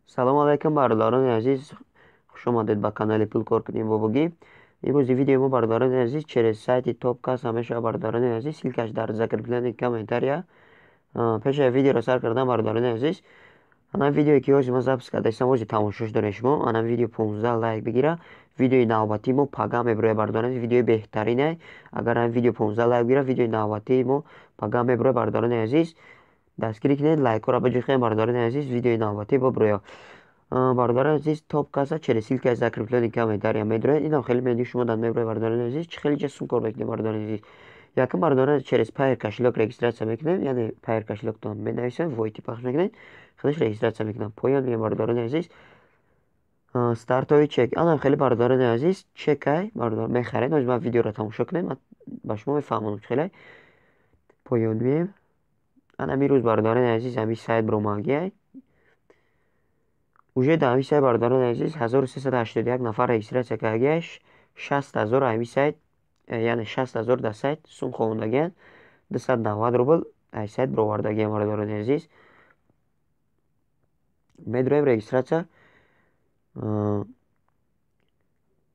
Салом алайкум, бародарони азиз, хуш омадед ба канали Пул кор кунем бобогӣ. Имрӯзи видеои мо, бародарони азиз, через сайти Топкасса мешавад, бародарони азиз, ссылкаш дар закреплённый комментария. Пеш аз видеоро сар кардан, бародарони азиз, ана видеое ки ҳозир ман запись кардаистам, ҳозир тамошош доред шумо, ана видео 15 лайк бигира, видеои навбатии мо пага мебирояд, бародарони азиз, видеои беҳтаринае. Агар ҳамин видео 15 лайк бигира, видеои навбатии мо пага мебирояд, бародарони азиз. Дастгирӣ кунед, лайкҳоро биҷухед, бародарони азиз, видеои навбатӣ бибирояд. Бародарони азиз, Топкасса через ссылкаи закреплённый комментария медирояд. Инам хеле меню шумо дар мебирояд, бародарони азиз. Чӣ хеле ҷа сум кор мекунем, бародарони азиз? Якум, бародарони, через Payeer кошелёк регистрация мекунем, яъне Payeer кошелёктон менависем, войти пахш мекунед, худаш регистрация мекунам. Поён меем, бародарони азиз, стартовый чек. Анам хеле, бародарони азиз, чекай бародар мехаред. Ҳозир ман видеоро тамошо кунем, ман ба шумо мефаҳмонам чӣ хеле. Поён меем. Ана ҳамин рӯз, бародарони азиз, ҳамин сайт биромадгиай. Уже дар ҳамин сайт, бародарони азиз, 1381 нафар регистрация кардагиай, 60 000 ҳамин сайт, яъне 60 000 дар сайт сум ховондагианд, 290 рубл ай сайт бировардагианд, бародарони азиз. Медроем регистрация.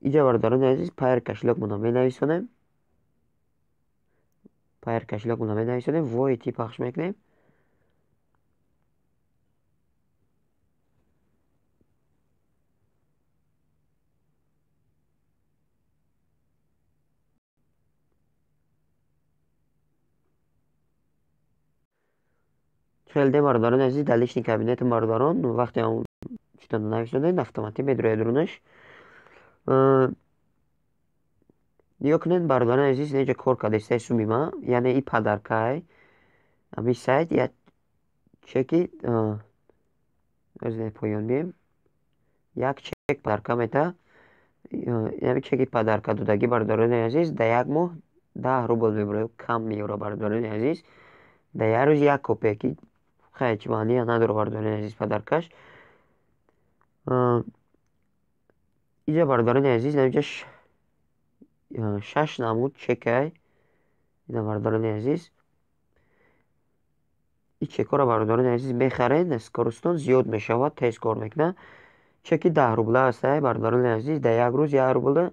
Иҷа, бародарони азиз, Payeer кошелёкмонро менависонем. Payeer кошелёкмонро менависонем, войти пахш мекунем. Хеле дем, бародарони азиз, дар личный кабинети бародарон, вақте ҳамон читонро нависонед, автоматик медрояд рунаш. Нигоҳ кунед, бародарони азиз, инҷа кор кардаистаи суми ман, яъне и подаркай ҳамин сайт як чеки, поён меем, як чек подарка мета. Ҳамин чеки подарка додагӣ, бародарони азиз, дар як моҳ 10 рубл мебирояд, кам меёрад, бародарони азиз. Дар як рӯз 1 копейки, хай, чӣ маъния надорад, бародарони азиз, подаркаш. Иҷа, бародарони азиз, инҷа шаш намуд чекай. Ина, бародарони азиз, ин чекҳоро, бародарони азиз, мехаред, скоростон зиёд мешавад, тез кор мекунад. Чеки 10 рубла ҳастае, бародарони азиз, дар як рӯз 1 рублу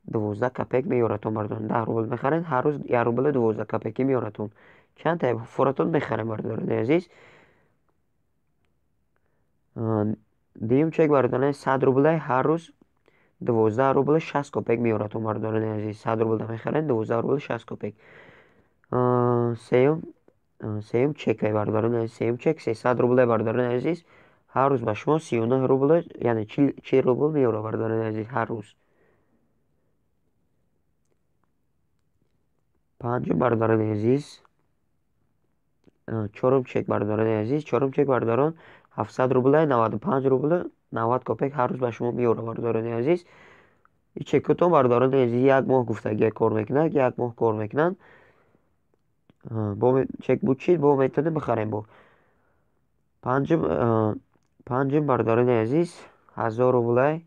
12 копеек меёратон, бародарон. 10 рубл мехаред, ҳар рӯз 1 рублу 12 копейки меёратон. Чанд таи форатон мехарем, бародарони азиз. Дуюм чек, бародарони, 100 рублай, ҳар рӯз 12 рублу 60 копеек меёратон, бародарони азиз. 100 рублда мехаред, 12 рубл 60 копеек. Сеюм чекай, бародарони азиз, сеюм чек 300 рублай, бародарони азиз, ҳар рӯз ба шумо 39 рубл, яъне 40 рубл меёрад, бародарони азиз, ҳар рӯз. Панҷум, бародарони азиз, чорум чек, бародарони азиз, чорум чек, бародарон, 700 рублай, 95 рублу 90 копеек ҳар рӯз ба шумо меёрад, бародарони азиз. Ин чекотон, бародарони азиз, як моҳ гуфтагия кор мекунад, як моҳ кор мекунанд. Чек буд чӣ, бо метавонем бихарем. Бо панҷум, бародарони азиз, 1000 рублай,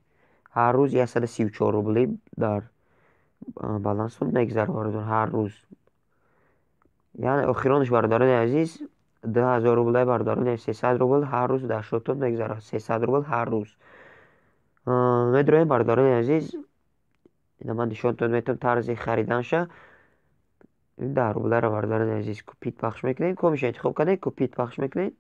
ҳар рӯз 134 рубли дар баланстон мегзарад, бародарон, ҳар рӯз. Яъне охиронаш, бародарони азиз, 2000 рублай, бародарони, 300 рубл ҳар рӯз дар шотон мегзарад, 300 рубл ҳар рӯз. Медроем, бародарони азиз, ина ман нишонтон метавонам тарзи хариданша. 10 рубларо, бародарони азиз, купить пахш мекунем, комиша интихоб кардем, купить пахш мекунем.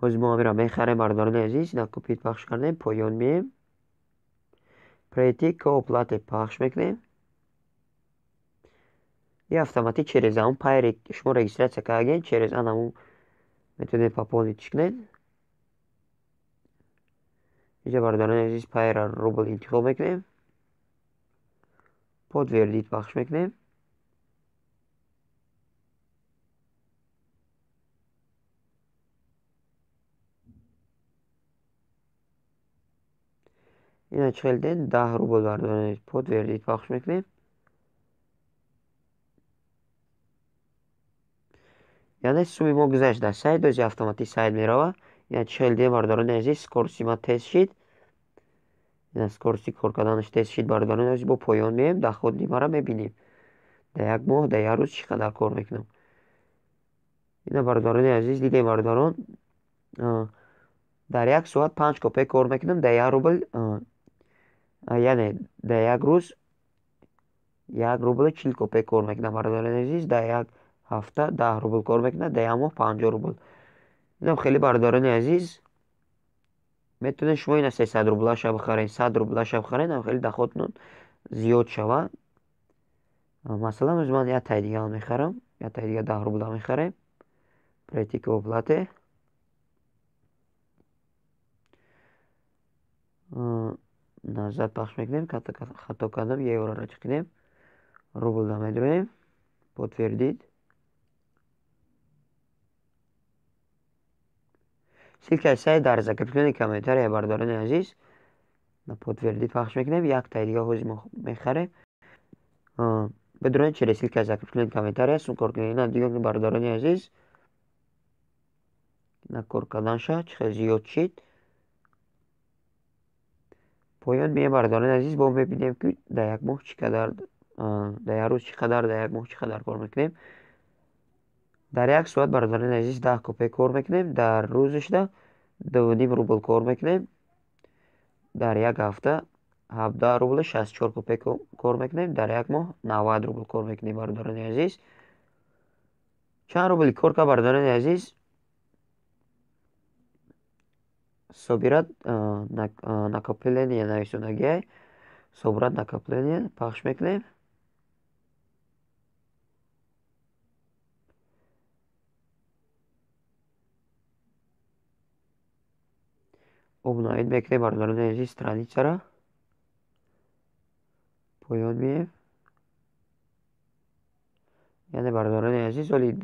Ҳозир мо ҳаминро мехарем, бародарони азиз, ина купить пахш кардем, поён меем. Перейти к оплате пахш мекунем. И автоматик через ҳамон Payeer шумо регистрация кардагем, через ан ҳамон метавонед пополнить кунед. Инҷа, бародарони азиз, Payeer рубл интихоб мекунем. Подтвердить пахш мекунем. Ина чӣ хел дидем, 10 рубл, бародарони азиз, подтвердить пахш мекунем. Яъне суми мо гузашт дар сайт, ози автоматик сайт меравад. Ина чӣ хел дидем, бародарони азиз, скорости ма тез шид. Ина скорости кор карданаш тез шид, бародарони азиз, бо поён меем, доходи маро мебинем. Дар як моҳ, дар як рӯз чӣ қадар кор мекунам. Ина, бародарони азиз, дидем, бародарон, дар як соат 5 копеек кор мекунем, дар 1 рубл, яъне дар як рӯз 1 рублу 40 копеек кор мекунам, бародарони азиз. Дар як ҳафта 10 рубл кор мекунад, дар як моҳ 50 рубл. Инам хеле, бародарони азиз, метавонед шумо ина 300 рублаша бихаред, 100 рублаша бихаред, ам хеле доходтон зиёд шавад. Масалан, оз ман як тай дигаам мехарам, як тай дига 10 рубла мехарем. Перейти к оплате, назад пахш мекунем. Хато кардам, евроро чиқидем, рублда медроем. Подтвердить. Ссылкаи сайт дар закрепленный комментария, бародарони азиз. Подтвердить пахш мекунем. Як тай дига ҳозир мо мехарем. Бидуроед, через ссылкаи закрепленный комментария сум кор кунед. Ина дига, бародарони азиз, ина кор карданша чӣ хел зиёд шид. Поён меем, бародарони азиз, бо мебинем, ки дар як моҳ чӣ қадар, дар як рӯз чӣ қадар, дар як моҳ чӣ қадар кор мекунем. Дар як соат, бародарони азиз, 10 копеек кор мекунем, дар рӯзашда 2,5 рубл кор мекунем, дар як ҳафта 17 рублу 64 копеек кор мекунем, дар як моҳ 90 рубл кор мекунем, бародарони азиз. Чанд рубли кор кард, бародарони азиз? Собирать накопление нависондагиай, собрать накопление пахш мекунем. Обновить мекунем, бародарони азиз, страницаро. Поён меем. Яъне, бародарони азиз, оли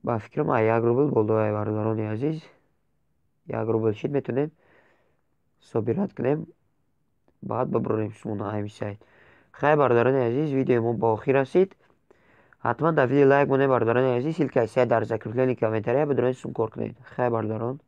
ба фикрам, 1 рубл болдоай, бародарони азиз. 1 рубл шид, метавонем собирать кунем, баъд бибурем сумона ҳамин сайт. Хайр, бародарони азиз, видеои мо ба охир расид. Ҳатман дар видео лайк монед, бародарони азиз. Ссылкаи сайт дар закрепленный комментария, бидуроед, сум кор кунед. Хайр, бародарон.